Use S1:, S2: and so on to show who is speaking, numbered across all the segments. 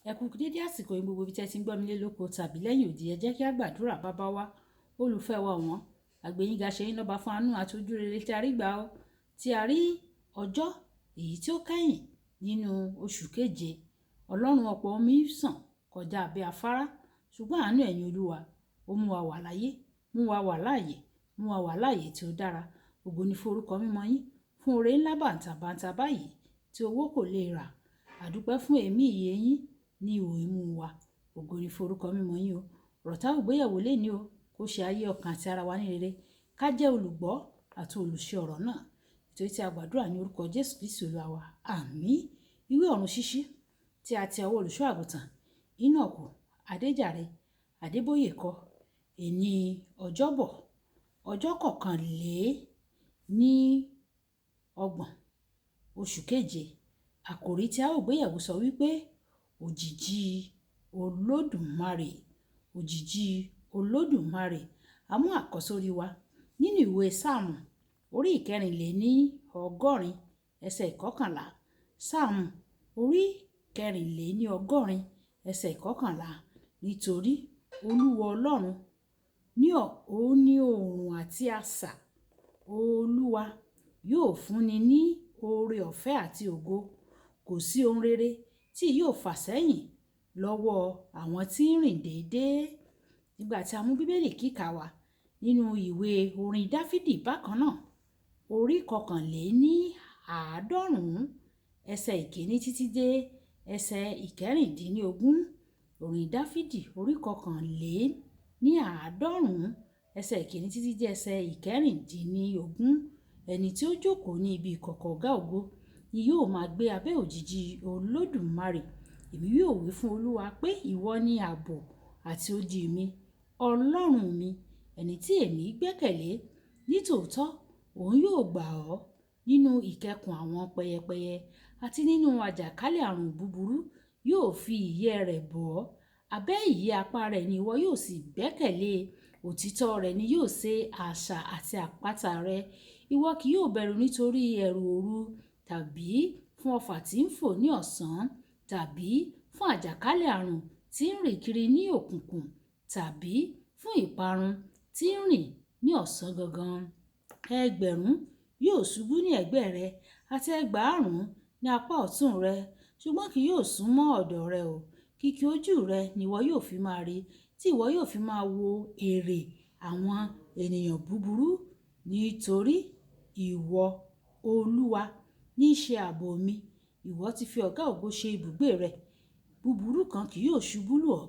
S1: Ẹ kú dédé àsìkò yìí gbogbo ibi tí ẹ ti ń gbọ́ mi lé lóko tàbí lẹ́yìn òdì. Ẹ jẹ́ kí a gbàdúrà. Bàbá wa, olùfẹ́ wa ọ̀wọ́n, àgbẹ̀yìnga ṣe yín lọ́ba fún àánú àti ojú rere tí a rí gbà ó, tí a rí ọjọ́ èyí tí ó kẹ́yìn nínú oṣù keje. Ọlọ́run, ọ̀pọ̀ omi sàn kọjá abẹ́ afárá, ṣùgbọ́n àánú ẹ̀yin Olúwa, ó mú wa wà láyé, mú wa wà láàyè, mú wa wà láàyè tí ó dára. Ògo ni fún orúkọ mímọ́ yín, fún oore ńlá bàǹtàbàǹtà báyìí tí owó kò lè rà. Àdúpẹ́ fún èémí ìyè yín ní ihò imú wa. Ògo ni fún orúkọ mímọ́ yín o. Ọ̀rọ̀ tá ò gbéyẹ̀wò lénìí o, kó ṣe ayé ọkàn àti ara wa ní rere. Ká jẹ́ olùgbọ́ àti olùṣe ọ̀rọ̀ náà. Nítorí tí a gbàdúrà ní orúkọ Jésù Kristi Olúwa wa. Àmín. Ìwé ọ̀run ṣíṣí tí a ti ọwọ́ olùṣọ́ àgùntàn Enoch Adéjàre Adébóyè kọ. Èní ọjọ́bọ̀, ọjọ́ 31 oṣù keje. Àkòrí tí a ó gbéyẹ̀wò sọ wípé òjìji Olódùmarè, òjìji Olódùmarè. A mú àkọ́sórí wa nínú ìwé Sáàmù orí 84 ẹsẹ̀ 11. Sáàmù orí 84 ẹsẹ̀ 11. Nítorí Olúwa Ọlọ́run ní òun ní oòrùn àti asà. Olúwa yóò fúnni ní oore ọ̀fẹ́ àti ògo. Kò sí ohun rere tí yóò fà sẹ́yìn lọ́wọ́ àwọn tí ń rìn déédéé. Nígbà tí a mú Bíbélì kíkà wá nínú ìwé orin Dáfídì bákan náà, orí 91 ẹsẹ̀ 1 títí dé ẹsẹ̀ 16. Orin Dáfídì orí 91 ẹsẹ̀ 1 títí dé ẹsẹ̀ 16. Ẹni tí ó jókòó ní ibi ìkọ̀kọ̀ Ọ̀gá ògo ni yóò máa gbé abẹ́ òjìji Olódùmarè. Èmi yóò wí fún Olúwa pé, ìwọ ni ààbò àti odi mi, Ọlọ́run mi, ẹni tí èmi gbẹ́kẹ̀lé. Nítòótọ́, òun yóò gbà ọ́ nínú ìkẹkùn àwọn pẹyẹpẹyẹ àti nínú àjàkálẹ̀ àrùn búburú. Yóò fi ìyẹ́ rẹ̀ bò ọ́. Abẹ́ ìyẹ́ apá rẹ̀ ni ìwọ yóò sì gbẹ́kẹ̀lé. Òtítọ́ rẹ̀ ni yóò ṣe asà àti àpáta rẹ. Ìwọ kì yóò bẹ̀rù nítorí ẹ̀rù òru, tàbí fún ọfà tí ń fò ní ọ̀sán, tàbí fún àjàkálẹ̀ àrùn tí ń rìn kiri ní òkùnkùn, tàbí fún ìparun tí ń rìn ní ọ̀sán gangan. Ẹgbẹ̀rún yóò ṣubú ní ẹ̀gbẹ́ rẹ àti ẹgbàárùn ní apá ọ̀tún rẹ, ṣùgbọ́n kì yóò sún mọ́ ọ̀dọ̀ rẹ o. Kìkì ojú rẹ ni ìwọ yóò fi máa rí, tí ìwọ yóò fi máa wo èrè àwọn ènìyàn búburú. Nítorí ìwọ, Olúwa, ní í ṣe ààbò mi. Ìwọ ti fi Ọ̀gá ògo ṣe ibùgbé rẹ. Búburú kan kì yóò ṣubú lù ọ́,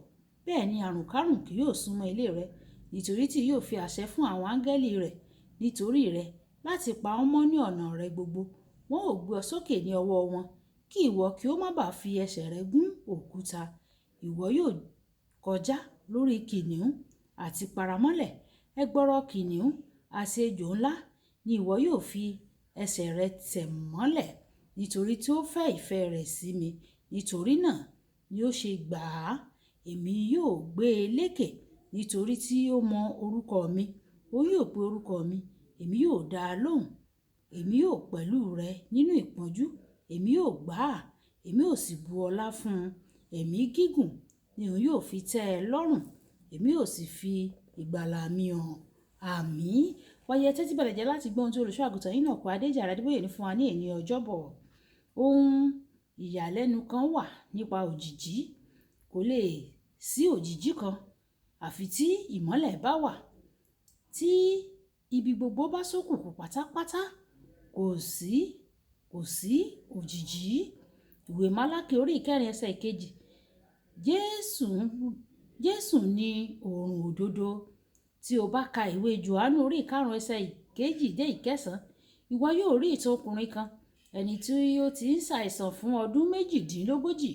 S1: bẹ́ẹ̀ ni àrùnkárùn kì yóò sún mọ́ ilé rẹ. Nítorí tí yóò fi àṣẹ fún àwọn áńgẹ́lì rẹ̀ nítorí rẹ láti pa ọ́ mọ́ ní ọ̀nà rẹ gbogbo. Wọn ó gbé ọ sókè ní ọwọ́ wọn, kí ìwọ kí ó má bá fi ẹsẹ̀ rẹ gún òkúta. Ìwọ yóò kọjá lórí kìnnìún àti paramọ́lẹ̀. Ẹgbọrọ kìnnìún àti ejò ńlá ni ìwọ yóò fi ẹsẹ̀ rẹ tẹ̀ mọ́lẹ̀. Nítorí tí ó fẹ́ ìfẹ́ rẹ̀ sí mi, nítorí náà ni ó ṣe gbà á. Èmi yóò gbé e lékè nítorí tí ó mọ orúkọ mi. Ó yóò pe orúkọ mi, èmi yóò dá a lóhùn. Èmi yóò pẹ̀lú rẹ̀ nínú ìpọ́njú, èmi yóò gbà á, èmi ó sì bu ọlá fún un. Ẹ̀mí gígùn ni òun yóò fi tẹ́ ẹ lọ́rùn, èmi ó sì fi ìgbàlà mi hàn. Àmín. Wáyé tẹ́tí bẹ̀rẹ̀ jẹ́ láti gbọ́ ohun tí olùṣọ́ àgùntàn Enoch Adéjàre Adébóyè ní fún wa ní èní ọjọ́bọ̀. Ohun ìyàlẹ́nu kan wà nípa òjìji. Kò lè sí òjìji kan àfi tí ìmọ́lẹ̀ bá wà. Tí ibi gbogbo bá ṣókùnkùn pátápátá, kò sí òjìji. Ìwé Málákì orí 4 ẹsẹ̀ 2. Jésù ní oòrùn òdodo. Tí o bá ka ìwé Jòhánù orí 5 ẹsẹ̀ 2 dé 9, ìwọ yóò rí ìtàn ọkùnrin kan, ẹni tí ó ti ń ṣàìsàn fún ọdún 38,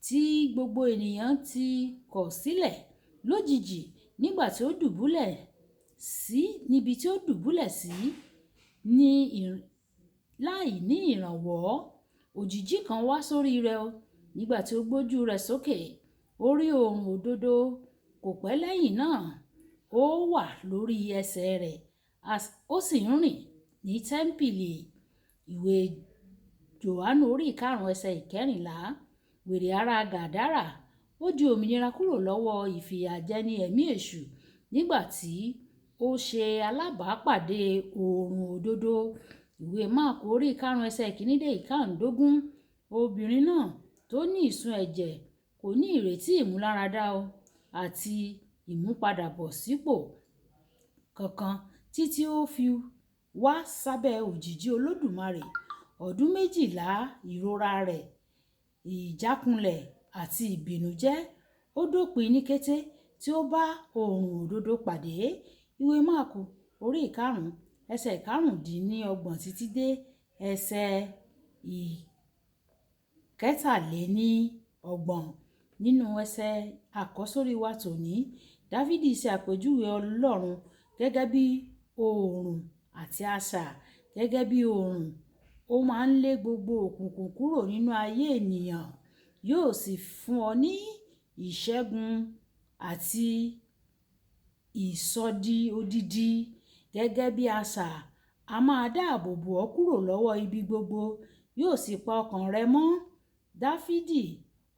S1: tí gbogbo ènìyàn ti kọ̀ sílẹ̀ lójijì nígbà tí ó dùbúlẹ̀ sí níbi tí ó dùbúlẹ̀ sí ní láì ní ìrànwọ́. Òjìji kan wá sórí rẹ̀ o. Nígbà tí ó gbójú rẹ̀ sókè, ó rí oòrùn òdodo. Kò pẹ́ lẹ́yìn náà, ó wà lórí ẹsẹ̀ rẹ̀, ó sì ń rìn ní tẹ́ḿpìlì. Ìwé Jòhánù orí 5 ẹsẹ̀ 14. Wèrè ará Gàdárà. Ó di òmìnira kúrò lọ́wọ́ ìfìyàjẹni ẹ̀mí èṣù nígbà tí ó ṣe alábàápàdé oòrùn òdodo. Ìwé Máàkù orí 5 ẹsẹ̀ 1 dé 15. Obìnrin náà tó ní ìsun ẹ̀jẹ̀ kò ní ìrètí ìmúláradá o àti ìmúpadàbọ̀sípò kankan títí ó fi wá sábẹ́ òjìji Olódùmarè. Ọdún 12 ìrora rẹ̀, ìjákulẹ̀ àti ìbìnújẹ́ ó dópin ní kété tí ó bá oòrùn òdodo pàdé. Ìwé Máàkù orí 5 ẹsẹ̀ 25 títí dé ẹsẹ̀ 33. Nínú ẹsẹ̀ àkọ́sórí wa tòní, Dáfídì ṣe àpèjúwe Ọlọ́run gẹ́gẹ́ bí oòrùn àti asà. Gẹ́gẹ́ bí oòrùn, ó máa ń lé gbogbo òkùnkùn kúrò nínú ayé ènìyàn, yóò sì fún ọ ní ìṣẹ́gun àti ìsọdi odidi. Gẹ́gẹ́ bí asà, a máa dáàbò bò ọ́ kúrò lọ́wọ́ ibi gbogbo, yóò sì pa ọkàn rẹ mọ́. Dáfídì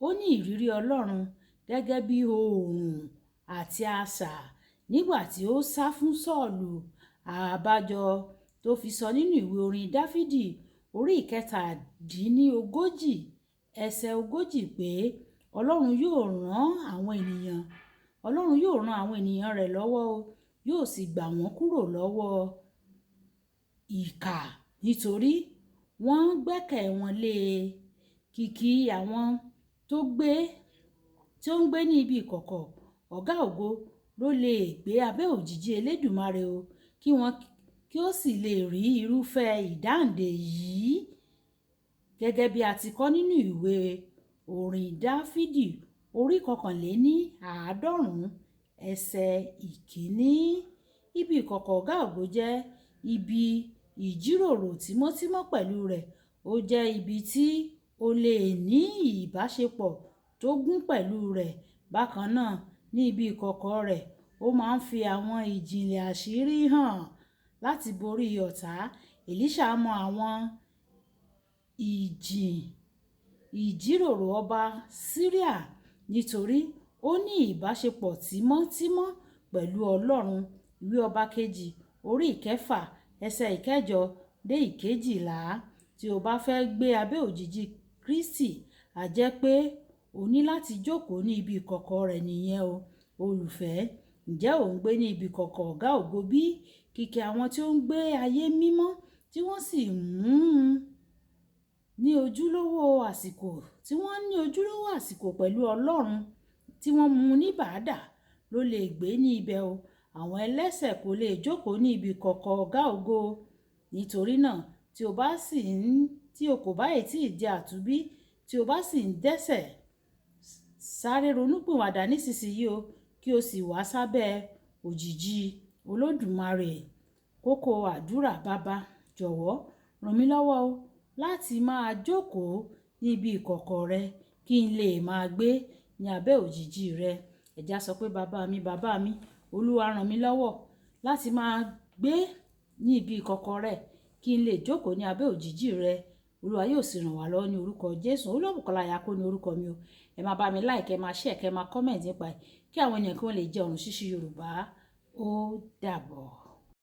S1: ó ní ìrírí Ọlọ́run gẹ́gẹ́ bí oòrùn àti asà nígbà tí ó sá fún Sọ́ọ̀lù. Àbájọ tó fi sọ nínú ìwé orin Dáfídì orí 37 ẹsẹ̀ 40 pé Ọlọ́run yóò rán àwọn ènìyàn, Ọlọ́run yóò ran àwọn ènìyàn rẹ̀ lọ́wọ́ o, yóò sì gbà wọ́n kúrò lọ́wọ́ ìkà nítorí wọ́n gbẹ́kẹ̀ wọn lé e. Kìkì àwọn tó gbé, tí ó ń gbé ní ibi ìkọ̀kọ̀ Ọ̀gá ògo ló lè gbé abẹ́ òjìji Elédùmarè o, kí wọ́n kí ó sì lè rí irúfẹ́ ìdáǹdè yìí. Gẹ́gẹ́ bí a ti kọ́ nínú ìwé orin Dáfídì orí 91 ẹsẹ̀ 1. Ibi ìkọ̀kọ̀ Ọ̀gá ògo jẹ́ ibi ìjíròrò tímọ́tímọ́ pẹ̀lú rẹ̀. Ó jẹ́ ibi tí o lè ní ìbáṣepọ̀ tó gún pẹ̀lú rẹ̀. Bákan náà, ní ibi ìkọ̀kọ̀ rẹ̀, ó máa ń fi àwọn ìjìnlẹ̀ àṣírí hàn láti borí ọ̀tá. Èlíṣà mọ àwọn ìjíròrò ọba Síríà nítorí ó ní ìbáṣepọ̀ tímọ́tímọ́ pẹ̀lú Ọlọ́run. Ìwé Ọba Kejì orí 6 ẹsẹ̀ 8 dé 12. Tí o bá fẹ́ gbé abẹ́ òjìji Kristi, a jẹ́ pé o ní láti jókòó ní ibi ìkọ̀kọ̀ rẹ̀ nìyẹn o. Olùfẹ́, ǹjẹ́ ò ń gbé ní ibi ìkọ̀kọ̀ Ọ̀gá ògo bí? Kìkì àwọn tí ó ń gbé ayé mímọ́ tí wọ́n sì mú un ní ojúlówó àsìkò, tí wọ́n ní ojúlówó àsìkò pẹ̀lú Ọlọ́run, tí wọ́n mú ní bàdà ló lè gbé ní ibẹ̀ o. Àwọn ẹlẹ́sẹ̀ kò lè jókòó ní ibi ìkọ̀kọ̀ Ọ̀gá ògo. Nítorí náà, tí o bá sì ń, tí o kò bá ì tí di àtúnbí, tí o bá sì ń dẹ́ṣẹ̀, sáré ronúpìwàdà nísinsìnyí o, kí o sì wá sábẹ́ òjìji Olódùmarè. Kókó àdúrà. Baba, jọ̀wọ́ ràn mí lọ́wọ́ o láti máa jókòó ní ibi ìkọ̀kọ̀ rẹ kí n lè máa gbé ní abẹ́ òjìji rẹ. Ẹ já sọ pé bàbá mi, bàbá mi, Olúwa ràn mí lọ́wọ́ láti máa gbé ní ibi ìkọ̀kọ̀ rẹ kí n lè jókòó ní abẹ́ òjìji rẹ. Olúwa yóò sì ràn wá lọ́wọ́ ní orúkọ Jésù. Olúwabùkọ́lá Ayako ní orúkọ mi o. Ẹ máa bá mi like, ẹ máa share, kẹ máa comment nípa ẹ̀ kí àwọn ènìyàn kí wọ́n lè jẹ ọ̀run ṣíṣí Yorùbá. Ó dàbọ̀.